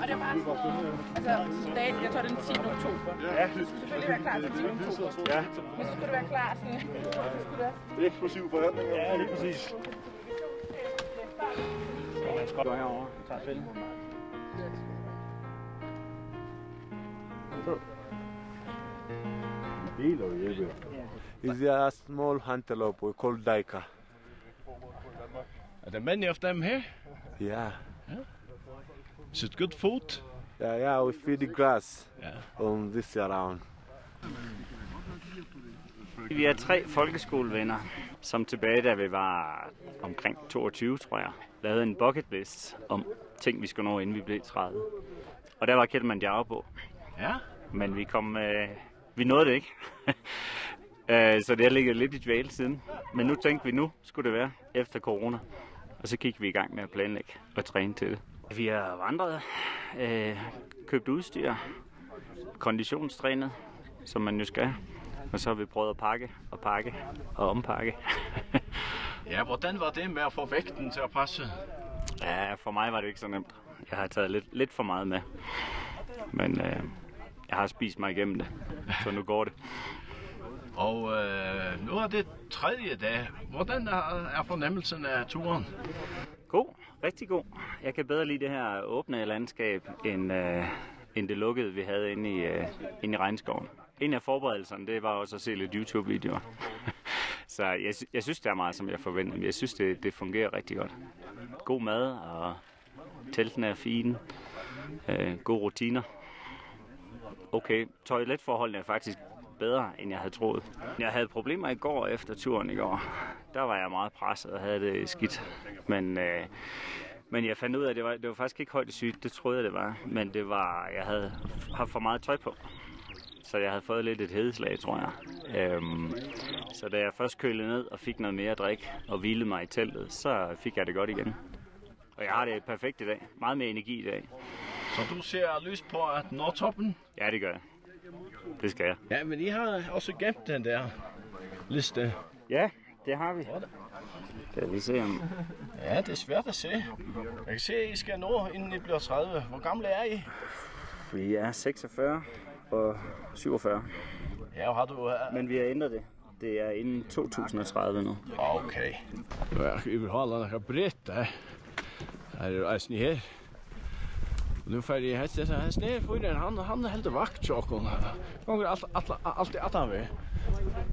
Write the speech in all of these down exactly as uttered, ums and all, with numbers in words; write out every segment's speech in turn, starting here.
Og det er bare sådan, altså, dagen, jeg tror, den tiende oktober. Ja. Du skal selvfølgelig være klar til tiende oktober. Ja. Men så skal du være klar sådan, så skal du være... Det er eksplosiv forhandling. Ja, lige præcis. It's a small antelope we call duiker. Are there many of them here? Yeah. Is it good food? Yeah, yeah, we feed the grass. Yeah. On this around. Vi er tre folkeskolevenner, som tilbage, da vi var omkring toogtyve, tror jeg, lavede en bucket list om ting, vi skulle nå, inden vi blev tredive. Og der var Kilimanjaro på. Ja. Men vi kom, øh, vi nåede det ikke. Øh, så det har ligget lidt i dvale siden. Men nu tænkte vi, nu skulle det være efter corona. Og så gik vi i gang med at planlægge og træne til det. Vi har vandret, øh, købt udstyr, konditionstrænet, som man jo skal. Og så har vi prøvet at pakke og pakke og ompakke. Ja, hvordan var det med at få vægten til at passe? Ja, for mig var det ikke så nemt. Jeg har taget lidt, lidt for meget med. Men, øh, jeg har spist mig igennem det, så nu går det. Og, øh, nu er det tredje dag. Hvordan er, er fornemmelsen af turen? God. Rigtig god. Jeg kan bedre lide det her åbne landskab, end, øh, end det lukkede, vi havde inde i, øh, inde i regnskoven. En af forberedelserne, det var også at se lidt YouTube-videoer. Så jeg sy-, jeg synes, det er meget, som jeg forventede, men jeg synes, det, det fungerer rigtig godt. God mad, og teltene er fine. Øh, gode rutiner. Okay, toiletforholdene er faktisk bedre, end jeg havde troet. Jeg havde problemer i går efter turen i går. Der var jeg meget presset og havde det skidt. Men, øh, men jeg fandt ud af, at det var, det var faktisk ikke højdesygt. Det troede jeg, det var. Men det var, jeg havde haft for meget tøj på. Så jeg havde fået lidt et hedeslag, tror jeg. Øhm, så da jeg først kølede ned og fik noget mere at drikke og hvilede mig i teltet, så fik jeg det godt igen. Og jeg har det perfekt i dag. Meget mere energi i dag. Så du ser lyst på at nå toppen? Ja, det gør jeg. Det skal jeg. Ja, men I har også gemt den der liste. Ja, det har vi. Skal vi se om... Ja, det er svært at se. Jeg kan se, at I skal nå, inden I bliver tredive. Hvor gamle er I? Vi er seksogfyrre og syvogfyrre. Ja, har du, øh... Men vi har ændret det. Det er inden to tusind og tredive nu. Okay. Nú er yvirhøvur nakað brett, eh? Her er eisini her. Og nú fari eg hest, hest, hest nær fyri, hann, hann heldur vakt hjá okkum. Gongur alt, alt, alt í aftan við.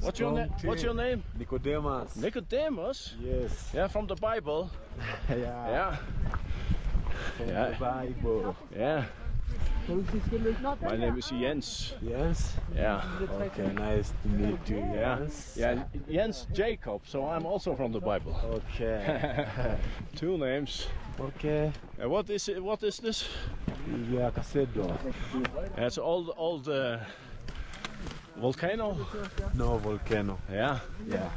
What's your na-, what's your name? Nicodemus. Nicodemus? Yes. Yeah, from the Bible. Yeah. Yeah. From the Bible. Yeah. My name is Jens. Jens? Yeah. Okay, nice to meet you, yeah. Jens. Yeah, Jens Jacob, so I'm also from the Bible. Okay. Two names. Okay. Uh, what is it, what is this? Yeah, Casedo. That's old, old, uh, volcano? No volcano. Yeah. Yeah.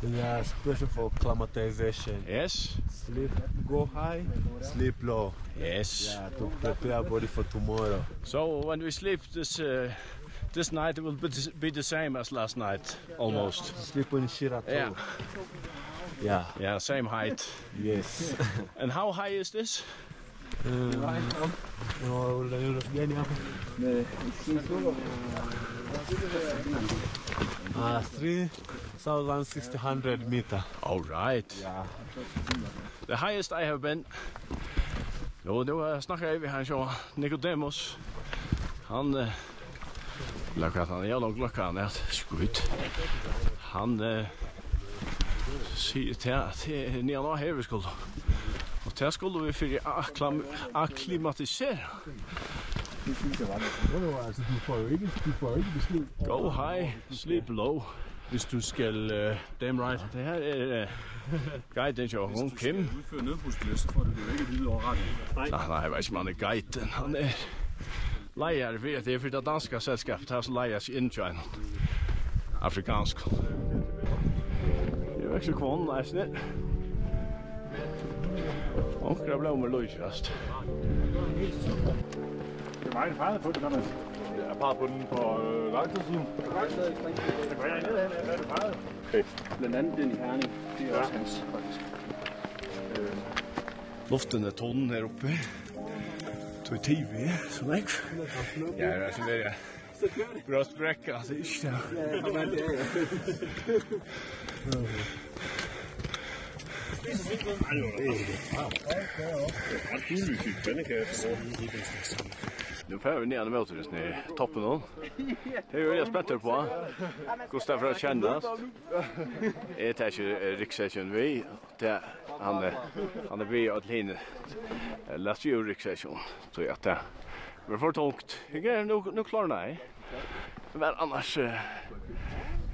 Yeah, special for acclimatization. Yes. Sleep, go high, sleep low. Yes. Yeah, to prepare body for tomorrow. So when we sleep this, uh, this night, it will be the, be the same as last night, almost. Sleep in Shirato. Yeah. Yeah. Yeah, same height. Yes. And how high is this? Um, oh, uh, three thousand six hundred meter. All right. Yeah. The highest I have been. Nú, nú, eh, snakki eg við hann, sjá, Nicodemus. Hann, eh, ella hvat hann, ja, nú gløkka hann at skít. Hann, eh, sigur til at tað er niðan á her vit skulu. Og tað skulu vit fyri akklim-, akklimatisera. Go high, sleep low. Hvis du skal, øh, damn right. Det her er, øh, guiden til Kim. Hvis du skal udføre nedbrudsløft, så får du det jo ikke at vide over radioen. Nej, nej, jeg ved ikke, om han er guide. Han er leiðari fyri, at det er fyri det danske selskab, der er så leiðari i Indien. Afrikansk. Det er jo ikke så kvån, nej, sådan. Onkel er blevet med løs først. Det er meget farvet på det, når man... Jeg har peget på den for, øh, lang tid siden. Det var jeg nede hen, hvad det pegede. Okay. Blandt andet den i Herning. Det er også hans, faktisk. Øh. Luften er tunn her oppe. Tog tid, vi er, så ikke? Ja, det er sådan, det er. Brøstbrekk, altså, ikke det. Ja, ja, men det er jo. Ej, det var da ret cool, vi fik pandekager til bordet. Nú fara vit niðan ímóti hesum her toppinum. Her eri eg spenntur uppá, hvussu tað fer at kennast. Eg taki, eh, ryggsekkin við. Tað, hann er, hann er við øll hini. Eh, lat seg úr ryggsekkinum, tí at tað verður for tungt. Eg, nú, nú klárnaði eg. Var annars, eh,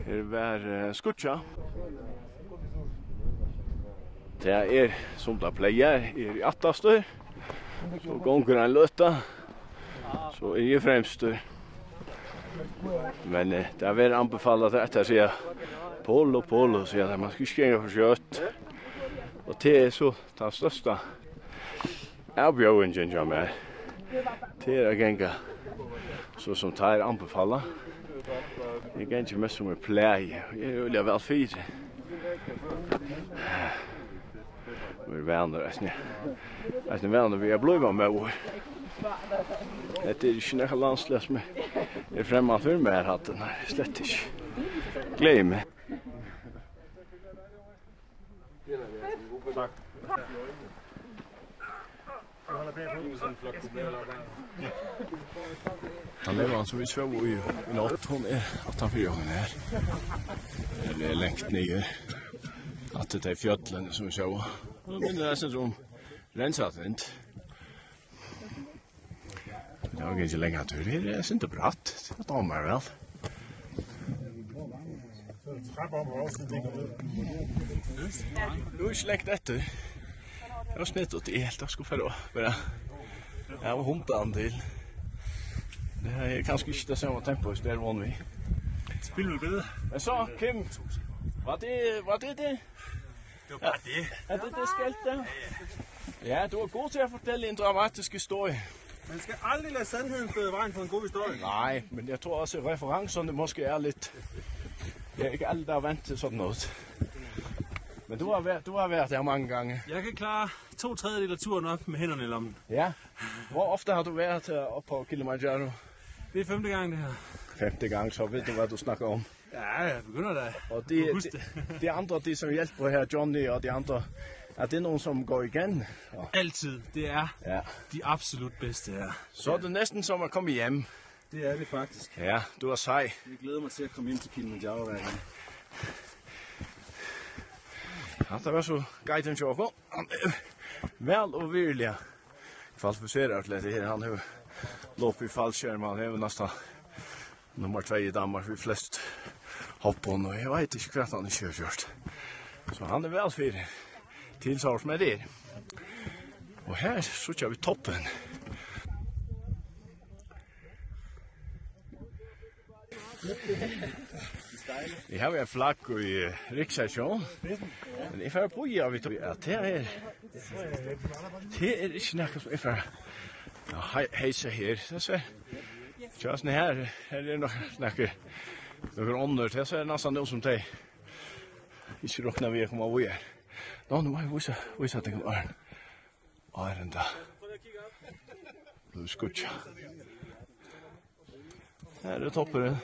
her var, eh, skýggjað. Tað er sum tað plagar, eg eri aftastur. So gongur ein løta, so eri eg fremstur. Men, eh, tað verður anbefalað at, at siga polo, polo, siga tey, man skal ikki ganga for skjótt. Og tað er so tann størsta avbjóðingin hjá mær, tað er at ganga so sum teir anbefala. Eg gangi mest sum eg plagi, og eg eri øgiliga væl fyri. Og eri vanur eisini, eisini vanur við at blíva móður. Hetta er ikki nakað landslag sum er, er fremmant fyri mær, hatta, nei, slett ikki. Gleði meg. Hann er hann sum vit sóu í, í nátt, hon er aftan fyri okkum her. Ella er langt niður. Aftur til fjøllini sum vit sóu. Hon minnir eisini um Rensatind. Tað var ikki langt aftur. Her er sindur bratt. Tað dámar mær væl. Nú er ikki langt eftir. Tað var sniðugt, eg helt, tað skuldi fara, fara. Eg havi hundan til. Tað er kanska ikki tað sama tempo, sum tað er van við. Spil við bilið. Men so, Kim, var det, var det det? Det var bare det. Er det det, skal det? Ja, du er god til at fortælle en dramatisk historie. Man skal aldrig lade sandheden stå i vejen for en god historie. Nej, men jeg tror også, at referencerne måske er lidt... Det er ikke alle, der er vant til sådan noget. Men du har været, du har været der mange gange. Jeg kan klare to tredjedele af turen op med hænderne i lommen. Ja. Hvor ofte har du været, øh, oppe på Kilimanjaro? Det er femte gang, det her. Femte gang, så ved du, hvad du snakker om. Ja, jeg begynder da at kunne huske det. Og de, de, de andre, de som hjælper her, Johnny og de andre, er det nogen, som går igen? Og... Altid. Det er... Ja. De absolut bedste her. Så er det næsten som at komme hjem. Det er det faktisk. Ja, du er sej. Jeg glæder mig til at komme hjem til Kilimanjaro hver gang. Ja, tað var so guiden hjá okkum. Hann er væl og virðiliga kvalifiseraður til hetta her. Hann hevur lopið í fallskjerm, hann hevur næstan nummar tvey í Danmark við flest hoppum, og eg veit ikki, hvat hann ikki hevur gjørt. So hann er væl fyri, til so sum tað er. Og her síggja vit toppin. Eg havi eitt flagg í, eh, ryggsekkin, men eg fari at bíða við tí at tað er, tað er ikki nakað sum eg fari at hei-, heisa her. Tað sær, tja, soleiðis her, her er nokk nakað, nøkur onnur, tað sær næstan út sum tey ikki rokna við at koma víðari. Nú, nú má eg vísa, vísa tykkum áðrenn, áðrenn tað blívur skýggjað. Her er toppurin.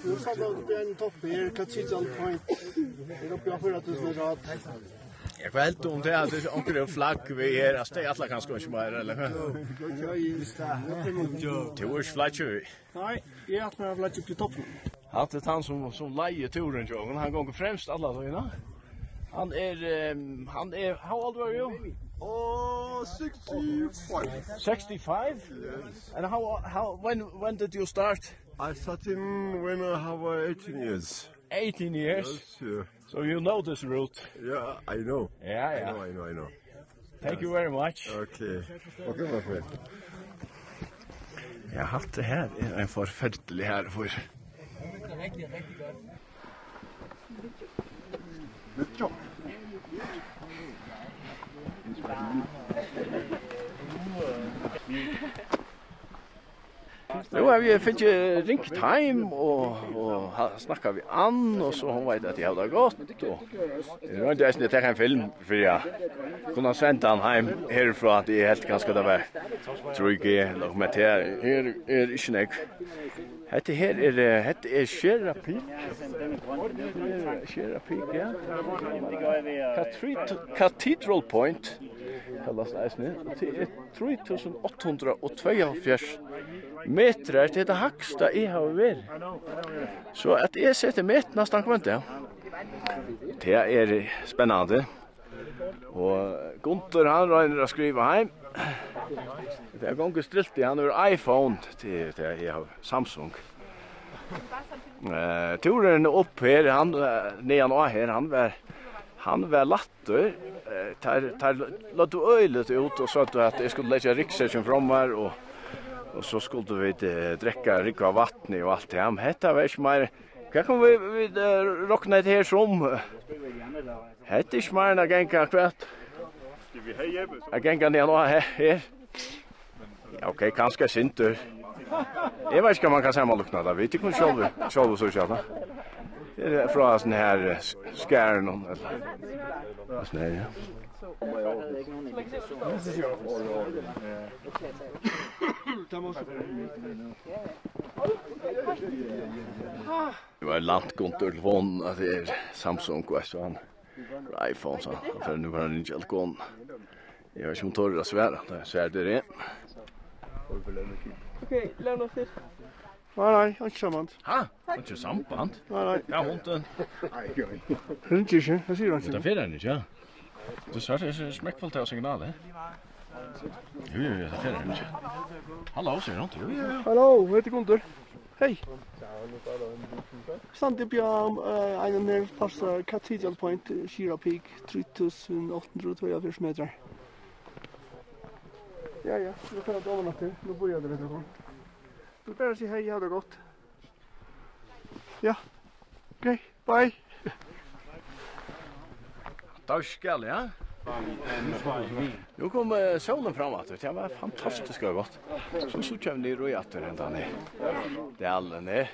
Nú sat hann uppi á ein topp her, Cathedral Point. Her uppi á fýra túsund metra hædd. Ja, hvat heldur tú um tað, at tað er onkur flagg við her? Altso, tey ætla kanska ikki meir, ella hvat? Jú, jú, jú. Tú ert ikki flagg við. Nei, eg ætli mær at flagga upp til toppin. Hatta er tann sum, sum leiðir túrin hjá okkum. Hann gongur fremst alla tíðina. Hann er, ehm, hann er, how old were you? Oh, sixty-five. Sixty-five? Yes. And how, how, when, when did you start? I started when I have, uh, eighteen years. Eighteen years? Yes, yeah. So you know this route? Yeah, I know. Yeah, yeah. I know, I know, I know. Thank you very much. Okay. Okay, my friend. Ja, hatta her er ein forferdelig herfur. Nú havi eg fingið ringt heim og, og ha-, snakkað við Ann, og so hon veit, at eg havi tað gott, og eg royndi eisini at taka ein film fyri at kunna senda hann heim herfrá, at eg helt kanska, tað var trý G, ella, men tað er, er ikki nógv. Hetta her er, eh, hetta er Sierra Peak. Sierra Peak, ja. Cathedral, Cathedral Point. Kallast eisini. Og tað er trý túsund átta hundrað og tveyoghálvfjerðs metrar. Tað er tað hægsta, eg havi verið. So at eg seti met næstan hvønn dag. Tað er spennandi. Og Gundur, hann roynir at skriva heim. Tað gongur stilt, hann hevur iPhone. Tað er, tað er, eg havi Samsung. Eh, túrurin upp her, hann, eh, niðan á her, hann var, hann var lættur. Eh, teir, teir løgdu øgiliga út og søgdu, at eg skuldi leggja ryggsekkin frá mær, og, og so skuldu vit, eh, drekka rúgvu av vatni og alt tað. Men hetta var ikki meir. Hvat kunnu vit, vit, eh, rokna hetta her sum? Hetta er ikki meir enn at ganga, hvat? At ganga niðan á he-, her. Ja, ok, kanska eitt sindur. Eg veit ikki, um man kann samanlíkna tað við. Tit kunnu sjálvi, sjálvi síggja tað. Tað er frá hasum her, eh, s-, skarinum, ella hasum her, ja. Nú er langt undir telefonen, at tað er Samsung, veitst tú, hann iPhone, so hann fer nú bara at ringja til konuna. Eg veit ikki, um hon torir at svara. Nei, svara, tað er eg. Ok, lev nú til. Nei, nei, einki samband. Ha? Einki samband? Nei, nei. Ja, hon, den. Ringir ikki, eg sigi einki. Tað fer hann ikki, ja. Tú sært, tað er smekkfullt av signali. Jú, jú, jú, tað fer hann ikki. Halló, sigur hon. Jú, jú, jú. Halló, eg heiti Gundur. Hey. Standi uppi á, eh, einum her, passa Cathedral Point, eh, Sheera Peak, trý túsund átta hundrað og tveyoghálvfjerðs metrar. Ja, ja, nú fer eg oman aftur. Nú bíða tey eftir okkum. Tú bara siga hey, ha tað gott. Ja. Ok, bye. Takk skal, ja. Nú kom, eh, sólin fram aftur. Tað var fantastiskt og gott. So, so kemur niður í aftur hendan her dalin her.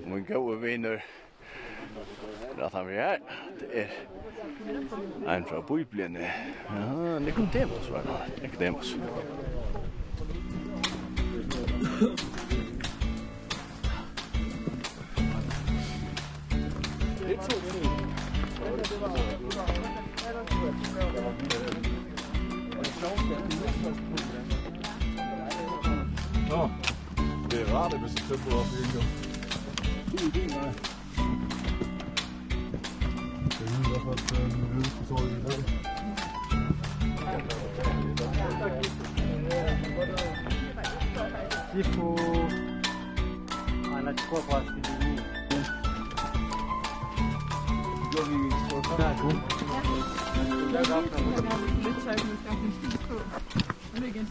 Mín góði vinur, rætt hann við her. Tað er ein frá Bíbliuni. Ja, Nikodemus var tað. Nikodemus. Ja, det er rart, hvis det er på, at vi ikke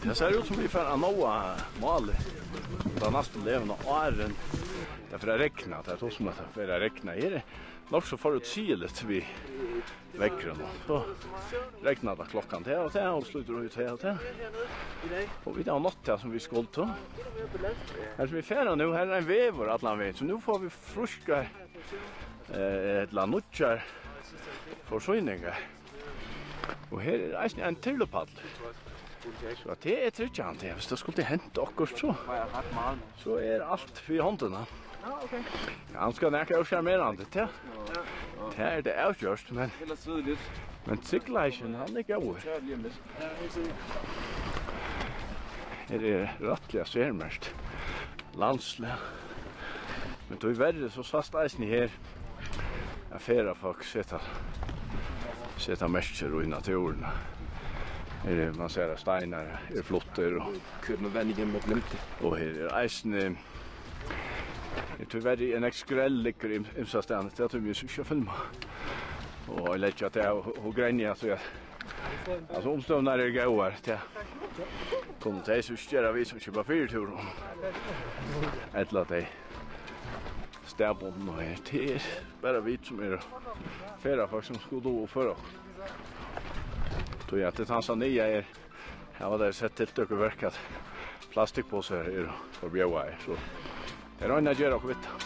Tað sær út sum vit fara at náa málið. Tað næstu leguna áðrenn tað fer at regna, tað er tó sum at tað fer at regna. Her er nokk so forútsigeligt við veðrinum. So regnar tað klokkan tað og tað, og slítur í tað og tað. Og vit hava nátt tað sum vit skuldu. Her sum vit fara nú, her er ein vegur allan vegin, so nú fáa vit frískar, eh, ella nýggjar forsýningar. Og her er eisini ein tyrlupallur. So at tað er tryggjandi, viss tað skuldi hent okkurt, so, so er alt fyri hondina. Ja, hann skal nakað ósjarmerandi, tað, tað er tað avgjørt, men, men tryggleikin, hann er góður. Her er rættiliga sermerkt landslag. Men tíverri so sæst eisini her, at ferðafólk seta, seta merkir í náttúruna. Her er, man sær, at steinar eru fluttir, og køt med vand igennem og glemte. Og her er eisini, er tíverri ein nógv skrell liggur im-, ymsastaðni. Tað tími eg so ikki at filma. Og eg leggi at tað, og, og grenja, so eg, altso, umstøðurnar eru góðar, tað kunnu tey so ikki gera, vit sum skipa fyritúr. Ella tey staðbundnu her. Tað er bara vit sum eru ferðafólk sum skulu duga at uppføra okkum. Tí at í Tanzania er, hava tey sett tiltøk í verk, at plastikkposar eru forbjóðaðir, so tey royna at gera okkurt við tað.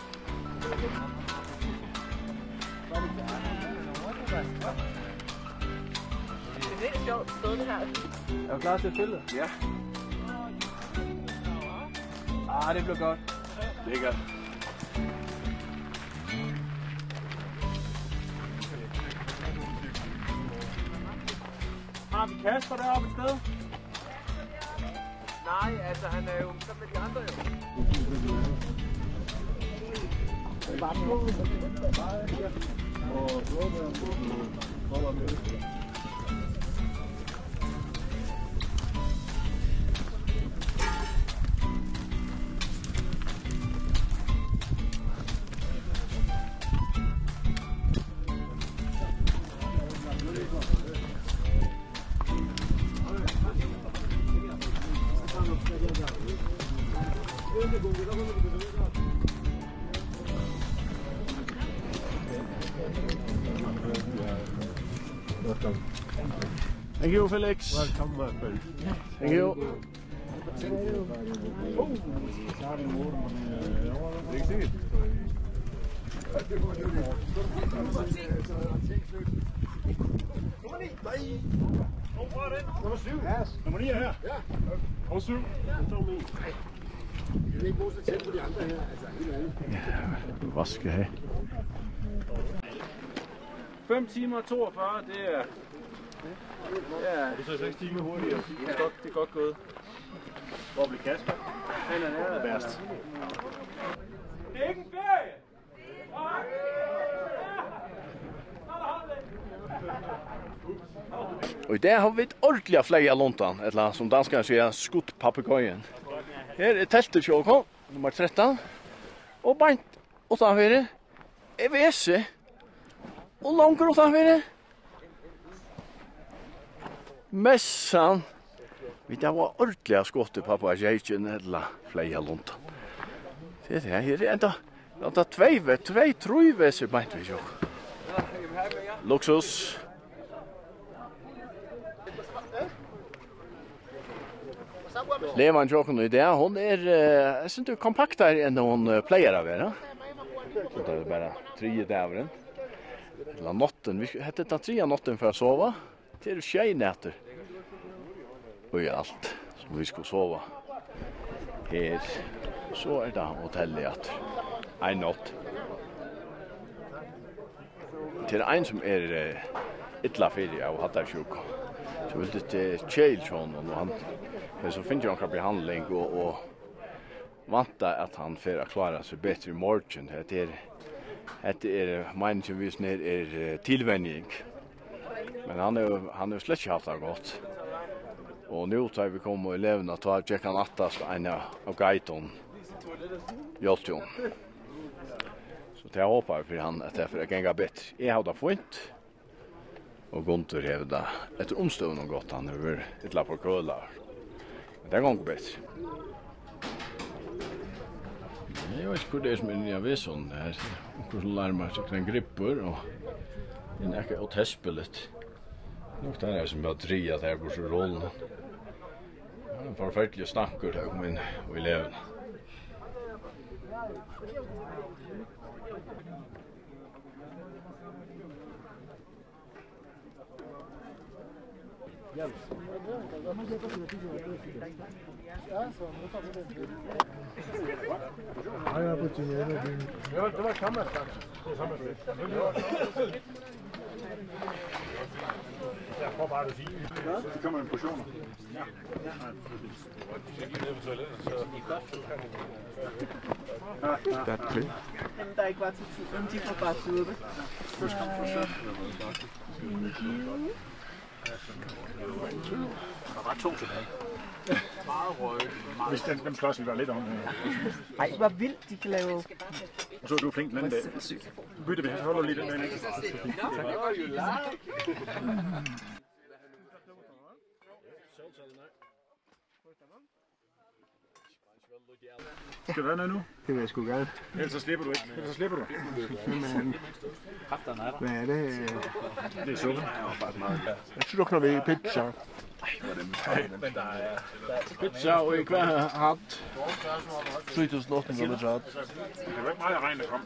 Is it a sjovt sted, det her? Er du klar til at spille? Ja. Ah, det bliver godt. Det er godt. Har vi Kasper deroppe et sted? Nej, altså, han er jo så med de andre jo. Welcome. Thank you, Felix. Welcome, my friend. Thank you. Nummer syv. Nummer ni er her. Ja. Og syv. Det er min. Det er ikke god til at tælle på de andre her. Altså, helt ærligt. Ja, vaske her. Fem timer og toogfyrre, det er, ja, det er så seks timer hurtigt. Det er godt, det er godt gået. Hvor blev Kasper? Han er nær. Værst. Det er ikke en ferie! Og í dag hava vit ordiliga fleyga lundan, ella sum danskar siga, skudt papegøjen. Her er teltið hjá okkum, nummar trettan. Og beint uttanfyri er vesið. Og longur uttanfyri. Messan. Vit hava ordiliga skotið papegøjen ella fleyga lundan. Tað er tað, her er enda, enda tvey ve-, tvey, trý vesir beint við okkum. Luksus. Legan hjá okkum í dag, hon er, eh, eitt sindur kompaktari enn hon, eh, pleiar at vera. So tað er bara triði dagurin. Ella náttin, vit, hetta er tann triðja náttin fyri at sova. Tað eru sjey nætur í alt, sum vit skulu sova her. So er tað hotellið aftur. Ein nátt. Tað er ein, sum er, eh, illa fyri av haldarsjúku. So vildi tað keðiligt hjá honum, og hann hevur so fingið onkra behandling og, og væntar, at hann fer at klára seg betri í morgin. Hetta er, hetta er, meiningin við hesum her er, eh, tilvenjing. Men hann hevur, hann hevur slett ikki havt tað gott. Og nú, tá vit komu í leguna, tá gekk hann aftast ein av, av geitunum. Hjálpti honum. So tað hopa vit fyri hann, at tað fer at ganga betri. Eg havi tað fínt. Og Gundur hevur tað eftir umstøðunum gott, hann hevur verið illa forkølaður. Men tað gongur betri. Eg veit ikki, hvør tað er, sum er inni á vesum. Tað er onkur, sum larmar seg kring grippur, og tað er nakað ótespiligt. Nokk tað er, sum er at draga tað her burtur úr rulluni. Tað er ein forferdiligur snakkur, tá eg kom inn í leguna. Ja, det kommer en portion. Dem, der ikke var til tid, men de får bare suppe. Der var to tilbage. Hvis den, den slås vi bare lidt om. Ej, hvor vildt, de kan lave. Og så er du flink den anden dag. Bytter vi, så holder du lige den der. Skal du have noget nu? Det vil jeg sgu gerne. Ellers så slipper du ikke. Ellers så slipper du. Men hvad er det? Det er suppe. Jeg tror, når vi pizza. Pizza og i hver hat. Tre tusind otte hundrede kvadrat. Det var ikke meget regn, der kom.